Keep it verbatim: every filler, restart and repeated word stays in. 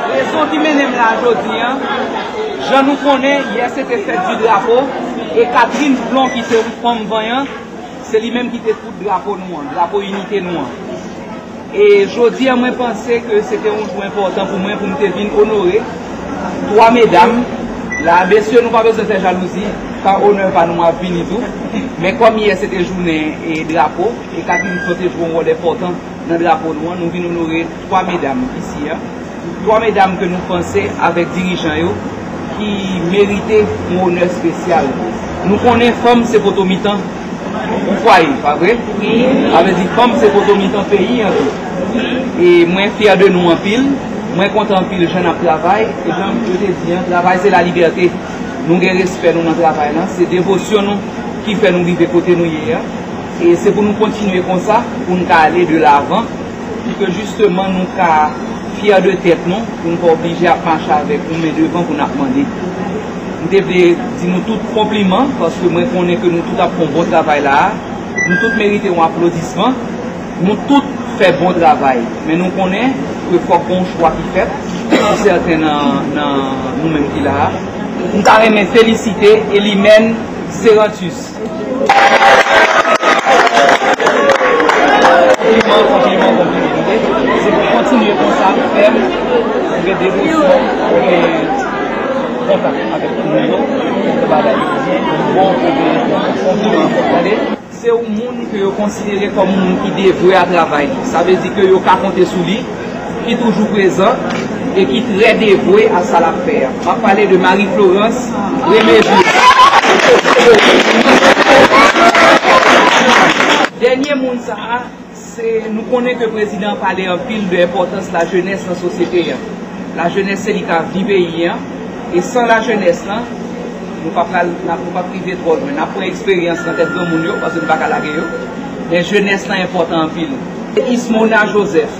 Rezon ki mennen m la jodi a, jan nou konnen, yè se te fèt di drapo, e Catherine Flon ki se yon fanm vanyan, se li menm ki te koud drapo nou an, drapo inite nou an. E jodi a, mwen panse ke se te yon jou enpòtan pou mwen, pou m te vin onore twa medam la. Mesye, nou pa bezwen fè jalouzi, pa onè pa nou ap vini tou. Men kòm yè se te jounen e drapo, e Catherine Flon te jwe yon wòl enpòtan nan drapo nou an, nou vin onore twa medam isi a. Twa medam ke nou panse avèk dirijan yo ki merite yon onè espesyal. Nou konnen fanm se poto mitan yon fwaye, pa vre? Sa vle di fanm se poto mitan peyi an tou. E mwen fyè de nou anpil. Mwen kontan anpil jan n ap travay. E jan yo te di an, travay se lalibète. Nou gen respè nou nan travay lan. Se devosyon nou ki fè nou rive kote nou ye an. E se pou nou kontinye konsa, pou n ka ale de lavan, pou ke jisteman nou ka fyè de tèt nou, pou n pa oblije ap mache avèk yon men devan pou n ap mande. M te vle di nou tout konpliman, paske mwen konnen ke nou tout ap fè yon bon travay la a. Nou tout merite yon aplodisman. Nou tout fè bon travay, men nou konnen ke fòk gen yon chwa ki fèt pou sèten nan, nan nou menm ki la a. M ta renmen felisite Elimène Serantus. Konpliman, konpliman, konpliman, tande. Se pou kontinye konsa, fèm, gen devosyon, gen kontak avèk moun yo, pou bagay yo byen, bon, konpliman, tande. Se yon moun ke yo konsidere kòm yon moun ki devwe a travay li. Sa vle di ke yo ka konte sou li, ki toujou prezan e ki trè devwe a sa l ap fè a. M ap pale de Marie Florence Reméjus. Dènye moun sa a, se, nou konnen ke prezidan an pale anpil de enpòtans lajenès nan sosyete a. Lajenès se li k ap vi peyi an. E san lajenès lan, nou pa pral, n ap, nou p ap rive twò lwen. N ap pran eksperyans nan tèt granmoun yo, paske nou pa ka lage yo. Men jenès lan enpòtan anpil. Ismona Joseph.